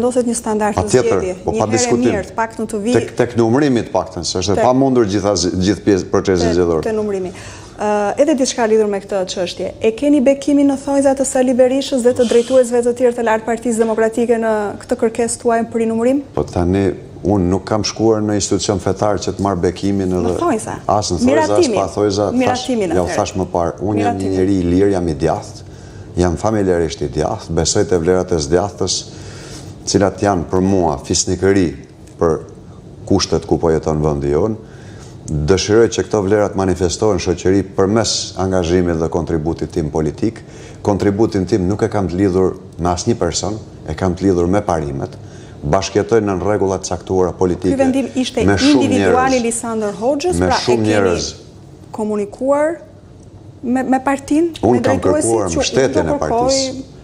vendoset një standard në zgjedhje, po një herë e mirë, të paktën të vijë... Tek numërimi të paktën, se është e pamundur gjithë pjesë procesi zgjedhor. Te numërimi. Edhe diçka lidhur me këtë çështje. E keni bekimin në thonjza të Sali Berishës dhe të drejtuesve të tjerë të lartë Partisë Demokratike në këtë kërkesë tuaj për rinumërim? Po tani, unë nuk kam shkuar në institucion fetar që të marr bekimin edhe... Në thonjza. As në thonjza, as pa thonjza. Miratimin Ja u thashë më parë, unë jam një njeri i lirë, jam i djathtë, jam familjarisht i djathtë, besoj te vlerat e së djathtës, cilat janë për mua fisnikëri për kushtet ku po jeton vendi jonë. Dëshiroj që këto vlera të manifestohen në shoqëri përmes angazhimit dhe kontributit tim politik. Kontributin tim nuk e kam të lidhur me asnjë person, e kam të lidhur me parimet. Bashkëjetoj nën rregulla të caktuara politike. Ky vendim ishte individual i Lisandër Hoxhës, pra e keni komunikuar me me partinë, me drejtuesit që unë do kërkoj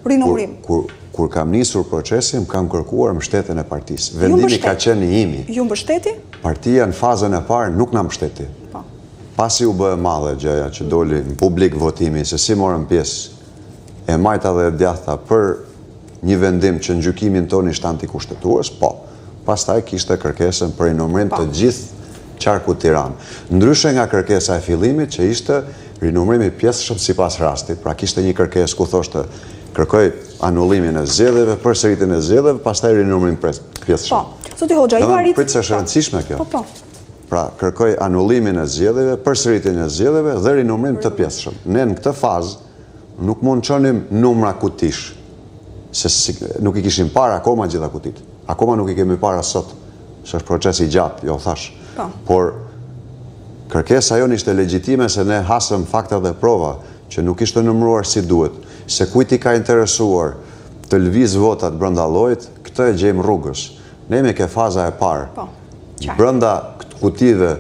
rinumërim. Kur kur kam nisur procesin, kam kërkuar mbështetjen e partisë. Vendimi ka qenë i imi. Ju mbështeti? Partia në fazën e parë nuk na mbështeti. Po. Pasi u bë e madhe gjëja që doli në publik votimi se si morën pjesë e majta dhe e djathta për një vendim që në gjykimin tonë ishte antikushtetues, po. Pastaj kishte kërkesën për rinumërim të gjithë qarkut Tiranë. Ndryshe nga kërkesa e fillimit që ishte rinumërim i pjesshëm sipas rastit, pra kishte një kërkesë ku thoshte kërkoj anullimin e zgjedhjeve, përsëritjen e zgjedhjeve, pastaj rinumërim pjesshëm. Po. Zoti Hoxha, ju arrit Prit se është e rëndësishme kjo. Po, po. Pra, kërkoj anullimin e zgjedhjeve, përsëritjen e zgjedhjeve dhe rinumërim të pjesshëm. Ne në këtë fazë Nuk mund të çonim numra kutish, se si, nuk i kishim parë akoma gjitha kutitë. Akoma nuk i kemi parë as sot, se është proces i gjatë, jo thashë. Po. Por kërkesa jonë ishte legjitime se ne hasëm fakte dhe prova që nuk ishte numëruar si duhet, se kujt i ka interesuar të lëvizë votat brenda llojit, këtë e gjejmë rrugës. Ne jemi ke faza e parë. Po. Brenda kutive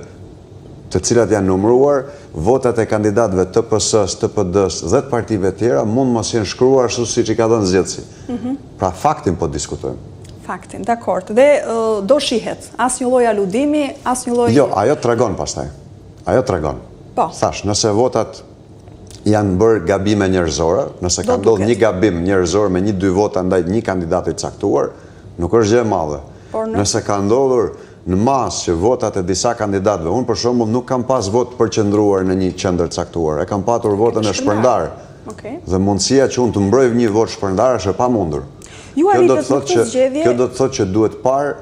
të cilat janë numëruar, votat e kandidatëve të PS-së, të PD-së dhe të partive të tjera mund mos jenë shkruar ashtu siç i ka dhënë zgjedhësi. Mhm. Pra faktin po diskutojmë. Faktin, dakord. Dhe do shihet, asnjë lloj aludimi, asnjë lloj Jo, ajo tregon pastaj. Ajo tregon. Po. Thashë, nëse votat janë bërë gabime njerëzore, nëse ka ndodhur një gabim njerëzor me një dy vota ndaj një kandidati të caktuar, nuk është gjë e madhe. Nëse ka ndodhur në masë që votat e disa kandidatëve, unë për shembull nuk kam pas votë të përqendruar në një qendër të caktuar, e kam patur votën e shpërndarë. Dhe mundësia që unë të mbroj një votë shpërndarë është e pamundur. Ju arritët në këtë zgjedhje... Kjo do të thotë që duhet parë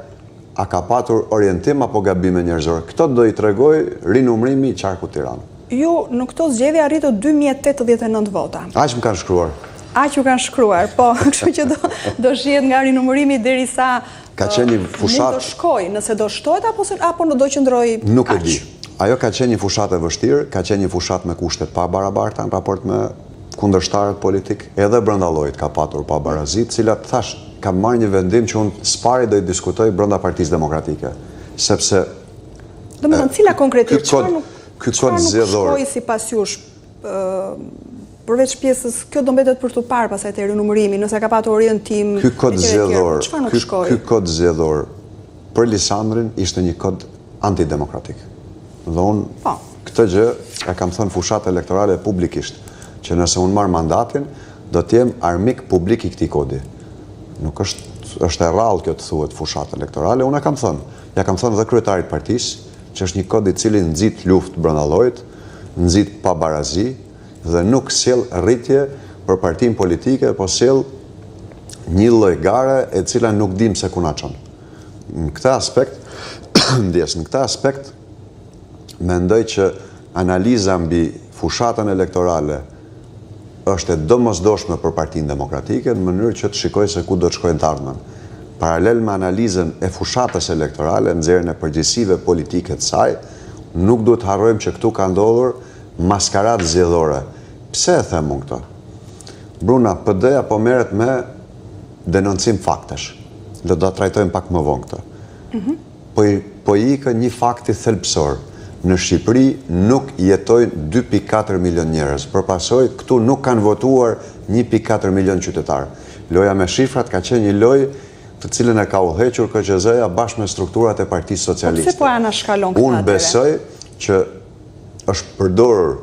a ka patur orientim apo gabime njerëzore. Këto do i tregojë rinumërimi i qarkut Tiranë. Ju në këto zgjedhje arritët 2089 vota. Aq më kanë shkruar. Aq ju kanë shkruar, po, kështu që do do shihet nga rinumërimi derisa Ka qenë një fushatë... Mund të shkojë, nëse do shtohet apo apo do qëndrojë kaq? Nuk e di. Ajo ka qenë një fushatë e vështirë, ka qenë një fushatë me kushte të pabarabarta në raport me kundërshtarët politikë, edhe brenda llojit ka patur pabarazi, të cilat thashë, kam marrë një vendim që unë së pari do i diskutoj brenda Partisë Demokratike, sepse Domethënë, cila konkretisht, çfarë nuk ky kod zgjedhor shkoi sipas jush përveç pjesës, kjo do mbetet për t'u parë pastaj te rinumërimi, nëse ka patur orientim, ky kod zgjedhor, çfarë nuk shkoi? Ky kod zgjedhor për Lisandrin ishte një kod antidemokratik. Dhe unë po. këtë gjë e kam thënë fushatë elektorale publikisht, që nëse unë marr mandatin, do të jem armik publik i këtij kodi. Nuk është është e rrallë kjo të thuhet fushatë elektorale, unë e kam thënë. Ja kam thënë dhe kryetarit të partisë, që është një kod i cili nxit luftë brenda llojit, nxit pabarazi dhe nuk sjell rritje për partinë politike, po sjell një lloj gare e cila nuk dimë se ku na çon. Në këtë aspekt, ndjesë, në këtë aspekt mendoj që analiza mbi fushatën elektorale është e domosdoshme për Partinë Demokratike në mënyrë që të shikojë se ku do të shkojë në të ardhmen. Paralel me analizën e fushatës elektorale, nxjerrjen e përgjegjësive politike të saj, nuk duhet të harrojmë që këtu ka ndodhur maskaradë zgjedhore. Pse e them unë këtë? Bruna, PD-ja po merret me denoncim faktesh. Do ta trajtojmë pak më vonë këtë. Mhm. Po i po i ikën një fakti thelbësor, në Shqipëri nuk jetojnë 2.4 milion njerëz, për pasojë këtu nuk kanë votuar 1.4 milion qytetarë. Loja me shifrat ka qenë një lojë të cilën e ka udhëhequr KQZ-ja bashkë me strukturat e Partisë Socialiste. Po pse po e anashkalon këtë Unë besoj që është përdorur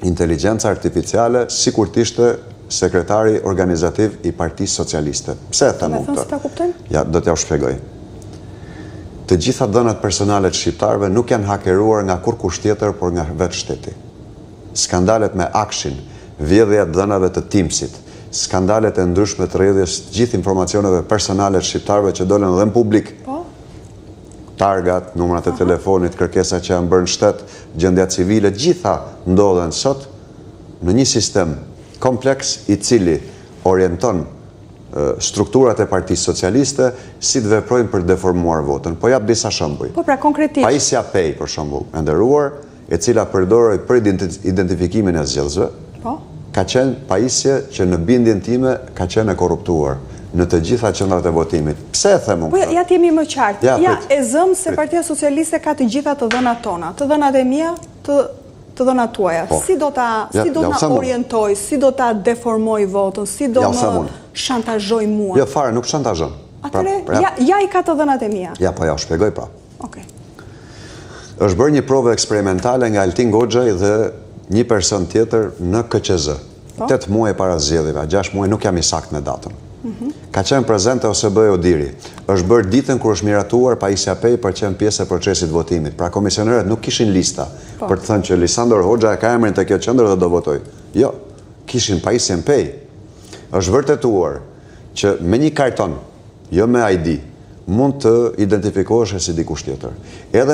inteligjenca artificiale sikur të ishte sekretari organizativ i Partisë Socialiste. Pse e them unë këtë? Si ta kuptojmë? Ja, do t'jua shpjegoj. Të gjitha të dhënat personale të shqiptarëve nuk janë hakeruar nga kurrkush tjetër, por nga vetë shteti. Skandalet me AKSHI-n, vjedhja e të dhënave të TIMS-it, skandalet e ndryshme të rrjedhjes të gjithë informacioneve personale të shqiptarëve që dolën dhe në publik, po. targat, numrat e telefonit, kërkesa që janë bërë në shtet, gjendja civile, gjitha ndodhen sot në një sistem kompleks i cili orienton strukturat e Partisë Socialiste si të veprojnë për të deformuar votën. Po jap disa shembuj. Po pra konkretisht. Pajisja Pay për shembull, e nderuar, e cila përdorej për identifikimin e zgjedhësve, po. ka qenë pajisje që në bindjen time ka qenë e korruptuar në të gjitha qendrat e votimit. Pse e them unë po, këtë? Ja të jemi më qartë. Ja, ja e zëmë se Partia Socialiste ka të gjitha të dhënat tona, të dhënat e mia, të të dhënat tuaja. Po. Si do ta ja, si do të na orientojë, si do ta deformojë votën, si do më shantazhojë mua? Jo fare, nuk shantazhon. Pra, Atëherë, pra, ja, ja i ka të dhënat e mia. Ja, po ja shpjegoj pra. Okej. Është bërë një provë eksperimentale nga Altin Goxhaj dhe një person tjetër në KQZ. Po. 8 muaj para zgjedhjeve, 6 muaj, nuk jam i saktë me datën. Mhm. Ka qenë prezente OSBE-ODIHR-i. Është bërë ditën kur është miratuar pajisja Pay për qenë pjesë e procesit të votimit. Pra komisionerët nuk kishin lista po. për të thënë që Lisandor Hoxha e ka emrin te kjo qendër dhe do votojë. Jo, kishin pajisjen Pay. Është vërtetuar që me një karton, jo me ID, mund të identifikohesh si dikush tjetër. Edhe.